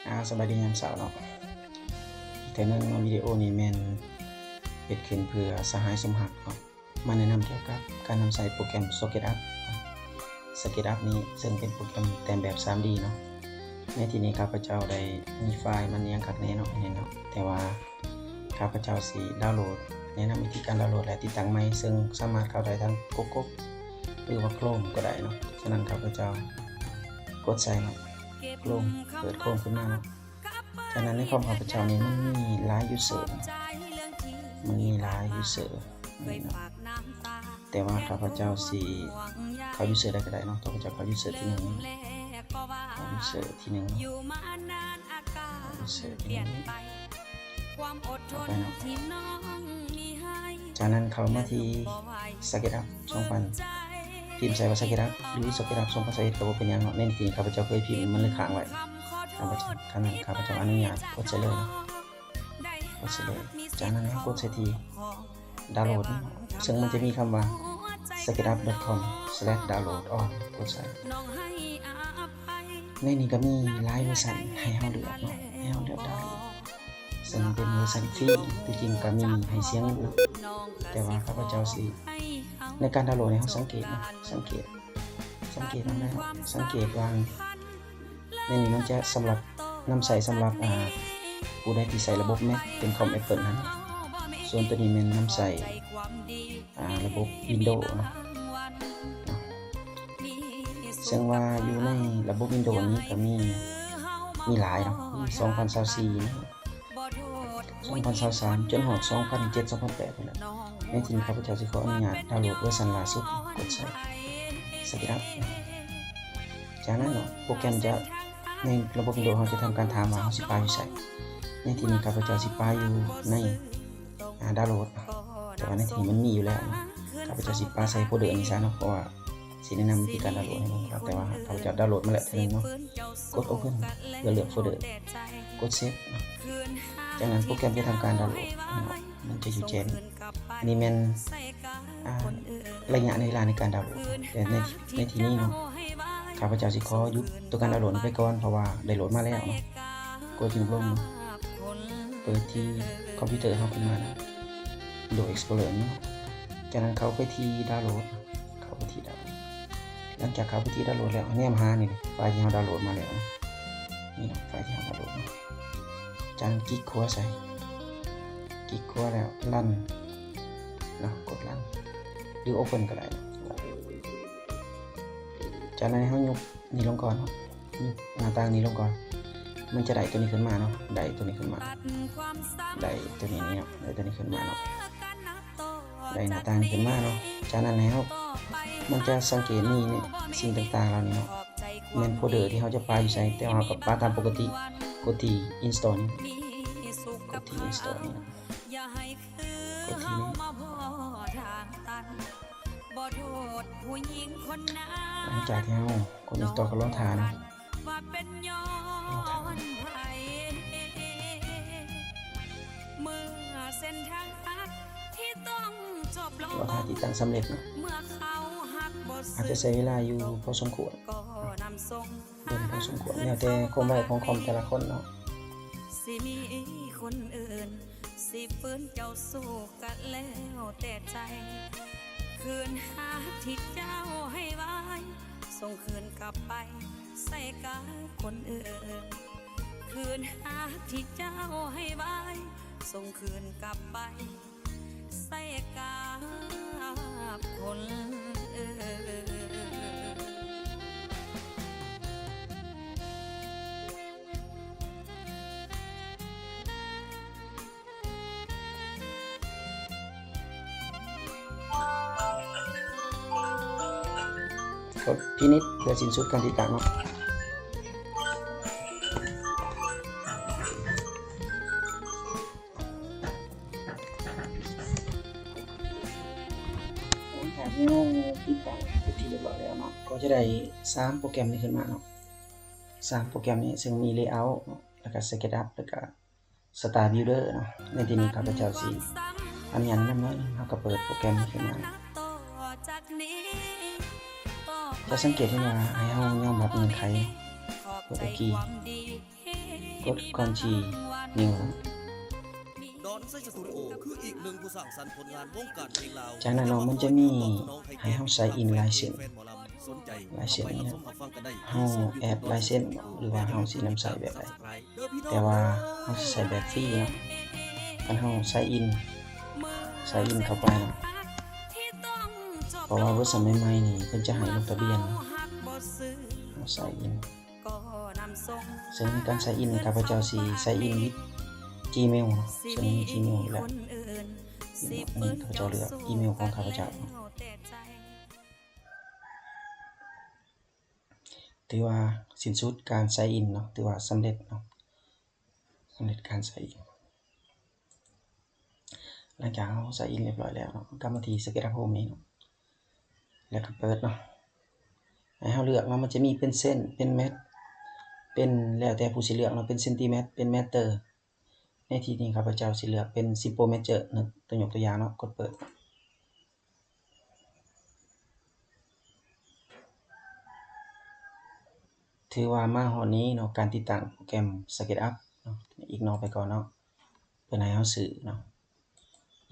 ອາ ສະບາຍດີຍາມເຊົ້າເນາະ ອີກເທື່ອໜຶ່ງເນາະ. ວິດີໂອນີ້ແມ່ນເຮັດຂຶ້ນເພື່ອສະຫາຍສົມຮັກເນາະ ມາແນະນຳກ່ຽວກັບການນຳໃຊ້ໂປຣແກຣມ SocketUp SocketUp ນີ້ ເຊິ່ງເປັນໂປຣແກຣມແຕ້ມແບບ ສາມດີ ເນາະ. ໃນທີ່ນີ້ຂ້າພະເຈົ້າໄດ້ມີໄຟລ໌ມັນຫຍັງຄັກແນ່ເນາະ ເຫັນເນາະ ແຕ່ວ່າ ຂ້າພະເຈົ້າຊິດາວໂຫຼດ ແນະນຳວິທີການດາວໂຫຼດ ແລະ ຕິດຕັ້ງໃໝ່ ເຊິ່ງສາມາດເຂົ້າໄດ້ທາງ Google ຫຼືວ່າ Chrome ກໍໄດ້ເນາະ. ສະນັ້ນ ຂ້າພະເຈົ້າກົດໃສ່ເນາະ Chrome ເປີດ Chrome ຂຶ້ນມາເນາະ. ຈາກນັ້ນ ໃນຄອມຂ້າພະເຈົ້ານີ້ ມັນມີຫຼາຍ user ເນາະ ມັນມີຫຼາຍ user ເນາະ ແຕ່ວ່າຂ້າພະເຈົ້າຊິເຂົ້າ user ໃດກໍໄດ້ເນາະ. ຂ້າພະເຈົ້າເຂົ້າ user ທີໜຶ່ງ user ທີໜຶ່ງ user ທີໜຶ່ງ ເຂົ້າໄປເນາະ. ຈາກນັ້ນເຂົ້າມາທີ່ SocketUp ສອງພັນ ພິມໃສ່ວ່າ SocketUp ຫຼື SocketUp ສອງພັນຊາວເອັດ ກໍບໍ່ເປັນຫຍັງເນາະ. ໃນທີ່ນີ້ຂ້າພະເຈົ້າເຄີຍພິມ ມັນເລີຍຄ້າງໄວ້. ຄັນນັ້ນ ຂ້າພະເຈົ້າອະນຸຍາດກົດໃສ່ເລີຍເນາະ ກົດໃສ່ເລີຍ. ຈາກນັ້ນເຮົາກົດໃສ່ທີ່ ດາວໂຫຼດເນາະ ເຊິ່ງມັນຈະມີຄຳວ່າ SocketUp.com/download ເນາະ ກົດໃສ່. ໃນນີ້ກໍມີຫຼາຍເວີຊັນໃຫ້ເຮົາເລືອກເນາະ ໃຫ້ເຮົາເລືອກດາວໂຫຼດ ເຊິ່ງເປັນເວີຊັນຟຣີ. ທີ່ຈິງກໍມີໃຫ້ເສຍເງິນເນາະ ແຕ່ວ່າຂ້າພະເຈົ້າຊິ ໃນການດາວໂຫຼດນີ້ ເຮົາສັງເກດເນາະ ສັງເກດ ສັງເກດນຳໄດ້ເນາະ ສັງເກດວ່າ ໃນນີ້ມັນຈະສຳລັບ ນຳໃຊ້ສຳລັບ ອາ ຜູ້ໃດທີ່ໃຊ້ລະບົບ Mac ເປັນຄອມ Apple ຫັ້ນ. ສ່ວນໂຕນີ້ແມ່ນນຳໃຊ້ ອາ ລະບົບ Windows ເນາະ ເຊິ່ງວ່າຢູ່ໃນລະບົບ Windows ນີ້ກໍມີ ມີຫຼາຍເນາະ ມີສອງພັນຊາວສີ່ເນາະ ສອງພັນຊາວສາມ ຈົນຮອດສອງພັນເຈັດ ສອງພັນແປດພຸ້ນແຫຼະ. ໃນທີ່ນີ້ຂ້າພະເຈົ້າຊິຂໍອະນຸຍາດດາວໂຫຼດເວີຊັນລ່າສຸດ ກົດໃສ່ SocketUp. ຈາກນັ້ນເນາະ ໂປຣແກຣມຈະ ໃນລະບົບ Windows ເຮົາຈະທຳການຖາມວ່າເຮົາຊິປາຢູ່ໃສ. ໃນທີ່ນີ້ຂ້າພະເຈົ້າຊິປາຢູ່ໃນ ອາ ດາວໂຫຼດ ແຕ່ວ່າໃນທີ່ນີ້ມັນມີຢູ່ແລ້ວເນາະ. ຂ້າພະເຈົ້າຊິປາໃສ່ໂຟເດີນີ້ຊະເນາະ ເພາະວ່າຊິແນະນຳວິທີການດາວໂຫຼດໃຫ້ເບິ່ງ ແຕ່ວ່າຂ້າພະເຈົ້າດາວໂຫຼດມາແລ້ວເທື່ອໜຶ່ງເນາະ. ກົດ Open ເພື່ອເລືອກໂຟເດີ ກົດ Save ເນາະ. ຈາກນັ້ນໂປຣແກຣມຈະທຳການດາວໂຫຼດເນາະ ມັນຈະຢູ່ແຈ້ງ. ອັນນີ້ແມ່ນ ອາ ໄລຍະໃນເວລາໃນການດາວໂຫຼດ. ແຕ່ໃນ ໃນທີ່ນີ້ເນາະ ຂ້າພະເຈົ້າຊິຂໍຢຸດໂຕການດາວໂຫຼດໄວ້ກ່ອນ ເພາະວ່າໄດ້ໂຫຼດມາແລ້ວເນາະ. ກົດຍຸບລົງເນາະ ເປີດທີ່ຄອມພິວເຕີເຮົາຂຶ້ນມາເນາະ Windows Explorer ນີ້ເນາະ. ຈາກນັ້ນເຂົ້າໄປທີ່ດາວໂຫຼດ ເຂົ້າໄປທີ່ດາວໂຫຼດ. ຫຼັງຈາກເຂົ້າໄປທີ່ດາວໂຫຼດແລ້ວ ແນມຫານີ້ ໄຟລ໌ທີ່ເຮົາດາວໂຫຼດມາແລ້ວເນາະ ນີ້ເນາະ ໄຟລ໌ທີ່ເຮົາດາວໂຫຼດເນາະ. ຈາກນັ້ນກິກຂວາໃສ່ ກິກຂວາແລ້ວ Run ເນາະ ກົດ Run ຫຼື Open ກໍໄດ້ເນາະ. ຈາກນັ້ນໃຫ້ເຮົາຍົກນີ້ລົງກ່ອນເນາະ ຍົກໜ້າຕ່າງນີ້ລົງກ່ອນ ມັນຈະໄດ້ໂຕນີ້ຂຶ້ນມາເນາະ ໄດ້ໂຕນີ້ຂຶ້ນມາ ໄດ້ໂຕນີ້ເນາະ ໄດ້ໂຕນີ້ຂຶ້ນມາເນາະ ໄດ້ໜ້າຕ່າງນີ້ຂຶ້ນມາເນາະ. ຈາກນັ້ນໃຫ້ເຮົາ ມັນຈະສັງເກດມີນີ້ ສິ່ງຕ່າງໆເຫຼົ່ານີ້ເນາະ ແມ່ນໂຟເດີທີ່ເຮົາຈະປາຢູ່ໃສ ແຕ່ວ່າເຮົາກໍປາຕາມປົກກະຕິ. ກົດທີ່ Install ນີ້ ກົດທີ່ Install ນີ້ ກົດທີ່ນີ້. ຫຼັງຈາກທີ່ເຮົາກົດ Install ກໍລໍຖ້າເນາະ ລໍຖ້າ. ລໍຖ້າຕິດຕັ້ງສຳເລັດເນາະ ອາດຈະໃຊ້ເວລາຢູ່ພໍສົມຄວນ ດົນພໍສົມຄວນ ແລ້ວແຕ່ຄວາມໄວຂອງຄອມແຕ່ລະຄົນເນາະ. ຊິມີຄົນອື່ນ ຊິຟື້ນເຈົ້າສູ່ກະແລ້ວແຕ່ໃຈ ຄືນຫາທີ່ເຈົ້າໃຫ້ໄວ ສົ່ງຄືນກັບໄປໃສ່ກັບຄົນອື່ນ ຄືນຫາທີ່ເຈົ້າໃຫ້ໄວ ສົ່ງຄືນກັບໄປ ໃສ່ກັບຄົນອື່ນ. ກົດ finish ເພື່ອສິ້ນສຸດການຕິດຕັ້ງເນາະ. ຫຼັງຈາກທີ່ເຮົາຕິດຕັ້ງເປັນທີ່ຮຽບຮ້ອຍແລ້ວເນາະ ກໍຈະໄດ້ສາມໂປຣແກຣມນີ້ຂຶ້ນມາເນາະ ສາມໂປຣແກຣມນີ້ ເຊິ່ງມີ Layout ເນາະ ແລ້ວກະ SketchUp ແລ້ວກະ Style Builder ເນາະ. ໃນທີ່ນີ້ຂ້າພະເຈົ້າຊິອະນຸຍາດແນະນຳໜ້ອຍໜຶ່ງ ເຮົາກໍເປີດໂປຣແກຣມນີ້ຂຶ້ນມາ. ຈະສັງເກດເຫັນວ່າໃຫ້ເຮົາຍອມຮັບເງື່ອນໄຂ ກົດ OK. ກົດກ່ອນຊິ New ເນາະ. ດອນໄຊສະຕູດິໂອ ຄືອີກໜຶ່ງຜູ້ສ້າງສັນຜົນງານວົງການເພງລາວ. ຈາກນັ້ນເນາະ ມັນຈະມີໃຫ້ເຮົາ sign in ຫຼາຍເຊັ່ນ ຫຼາຍເຊັ່ນນີ້ ເຮົາແອດຫຼາຍເຊັ່ນ ຫຼືວ່າເຮົາຊິນຳໃຊ້ແບບໃດ ແຕ່ວ່າເຮົາຊິໃຊ້ແບບຟຣີເນາະ. ຄັນເຮົາ sign in sign in ເຂົ້າໄປເນາະ ເພາະວ່າເວີຊັນໃໝ່ໆນີ້ ເພິ່ນຈະໃຫ້ລົງທະບຽນ ເຮົາ sign in ເຊິ່ງໃນການ sign in ຂ້າພະເຈົ້າຊິ sign in with Gmail ເນາະ ເຊິ່ງມີ Gmail ຢູ່ແລ້ວ. ນີ້ຂ້າພະເຈົ້າເລືອກອີເມວຂອງຂ້າພະເຈົ້າເນາະ. ຖືວ່າສິ້ນສຸດການ sign in ເນາະ ຖືວ່າສຳເລັດເນາະ ສຳເລັດການ sign in. ຫຼັງຈາກເຮົາ sign in ລຽບຮ້ອຍແລ້ວເນາະ ກັບມາທີ່ SketchUp Home ນີ້ເນາະ ແລ້ວກໍເປີດເນາະ. ໃຫ້ເຮົາເລືອກເນາະ ມັນຈະມີເປັນເຊັນ ເປັນແມັດ ເປັນ ແລ້ວແຕ່ຜູ້ຊິເລືອກເນາະ ເປັນເຊັນຕີແມັດ ເປັນແມັດເຕີ. ໃນທີ່ນີ້ຂ້າພະເຈົ້າຊິເລືອກເປັນ Simple Measure ເນາະ ຕົວຍົກຕົວຢ່າງເນາະ ກົດເປີດ. ຖືວ່າມາຮອດນີ້ເນາະ ການຕິດຕັ້ງໂປຣແກຣມ SketchUp ເນາະ ignore ໄປກ່ອນເນາະ ເພິ່ນໃຫ້ເຮົາຊື້ເນາະ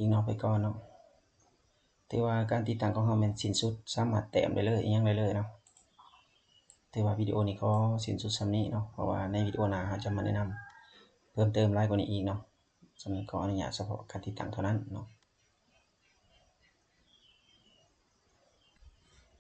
ignore ໄປກ່ອນເນາະ. ຖືວ່າການຕິດຕັ້ງຂອງເຮົາແມ່ນສິ້ນສຸດ ສາມາດແຕ້ມໄດ້ເລີຍ ອີ່ຫຍັງໄດ້ເລີຍເນາະ. ຖືວ່າວິດີໂອນີ້ຂໍສິ້ນສຸດສ່ຳນີ້ເນາະ ເພາະວ່າໃນວິດີໂອໜ້າເຮົາຈະມາແນະນຳເພີ່ມເຕີມຫຼາຍກວ່ານີ້ອີກເນາະ. ສຳນັ້ນຂໍອະນຸຍາດສະເພາະການຕິດຕັ້ງເທົ່ານັ້ນເນາະ.